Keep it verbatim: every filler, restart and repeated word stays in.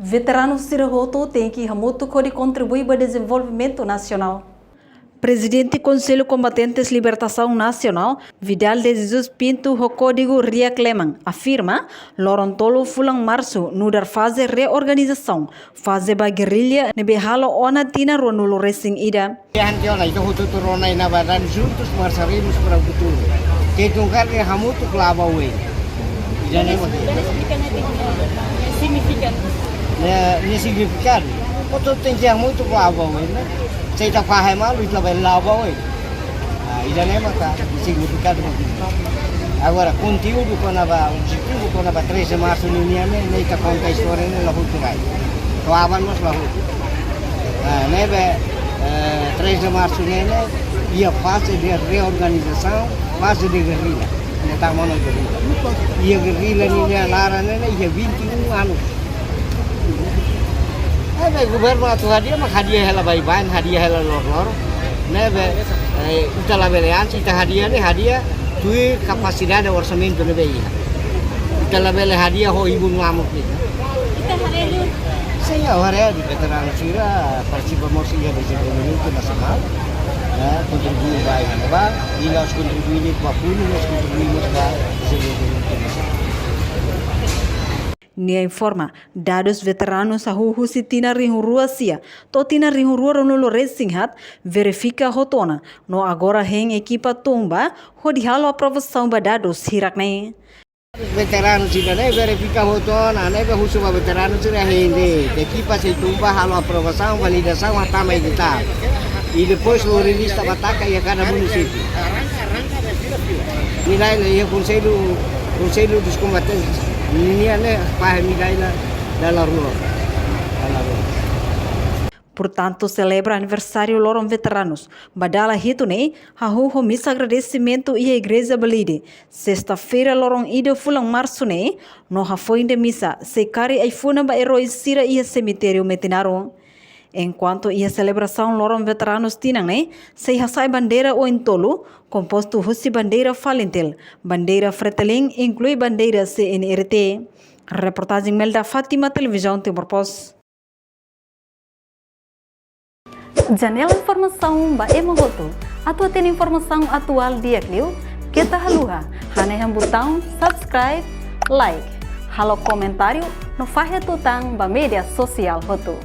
Veteranu sira hotu tenke hamutuk hodi kontribui ba dezenvolvimentu nasionál. Prezidente Konsellu Kombatentes Libertasaun Nasionál, Vidal de Jesus Pinto, ho kódigu Riak Leman, afirma, loron tolu fulan Marsu nu'udar faze reorganizasaun, faze ba gerrilla ne'ebé halo ona tinan ruanulu resin ida. Ita hotu-hotu rona iha ne'ebá, juntos marcharemos para o futuro. Keitu karik hamutuk la'o ba oin. Ida-ne'e mak. Signifika. Ne'e, ne'e signifikadu. Hotu-hotu tenke hamutuk la'o ba oin, ne'e. Se ita fahe malu, ita labele la'o ba oin. Ah, ida-ne'e maka signifikadu mak ne'e. Agora, konteúdu kona-ba, objetivu kona-ba treze de Marsu nian ne'e, ne'e ita konta istória ne'e la hotu rai. To'o aban mós la hotu. Ah, ne'ebé, eh, treze de Marsu ne'e, ne'e iha faze de reorganizasaun, faze de gerrilla. Ne'e tama ona gerrilla. Iha gerrilla ninia laran ne'e, ne'e iha vinte e um anos. Ne'ebé governu atu hadi'a, mak hadi'a hela baibain, hadi'a hela loroloron. Ne'ebé, eh, ita labele ansi, ita hadi'a ne'e, hadi'a tuir kapasidade orsamentu ne'ebé iha. Ita labele hadi'a ho ibun mamuk ne'e. Ita haree duni. Sin, haree duni, veteranu sira partisipa mós iha dezenvolvimentu nasionál. Eh, kontribui ba iha ne'ebá, i la'ós kontribui de'it ba funu, mas kontribui mós ba dezenvolvimentu nasionál. Nia informa, dadus veteranus hahú husi tinan rihun rua sia to'o tinan rihun rua ruanulu resin haat verifika hotu ona, no agora hein ekipa tun ba hodi halo aprovasaun ba dadus hirak-ne'e. Veteranu sira-ne'e verifika hotu ona, ne'ebé husu ba veteranu sira hein de'it, ekipa sei tun ba halo aprovasaun, validasaun, hatama editál. I depois lori lista ba taka iha kada munisípiu. Midai la iha konsellu, konsellu dos kombatentes. Ninia ne'e fahe midai la dala rua. Dala rua. Portantu, selebra aniversáriu Loron Veteranus ba dala hitu ne'e, hahú ho misa agradesimentu iha Igreja Balide, sesta-feira loron ida fulan Marsu ne'e, no hafoin de misa, sei kari ai-funan ba erói sira iha semitériu Metinaro. Enkuantu iha selebrasaun Loron Veteranus tinan ne'e, sei hasa'e bandeira oin-tolu, kompostu husi bandeira Falintil, bandeira Fretilin, inklui bandeira C N R T. Reportajen Melda Fátima, Televizaun Timor Post. Janela informasaun ba ema hotu. Atu hatene informasaun atuál di'ak liu, keta haluha hanehan butaun subscribe, like, halo komentáriu no fahe tutan ba média sosiál hotu.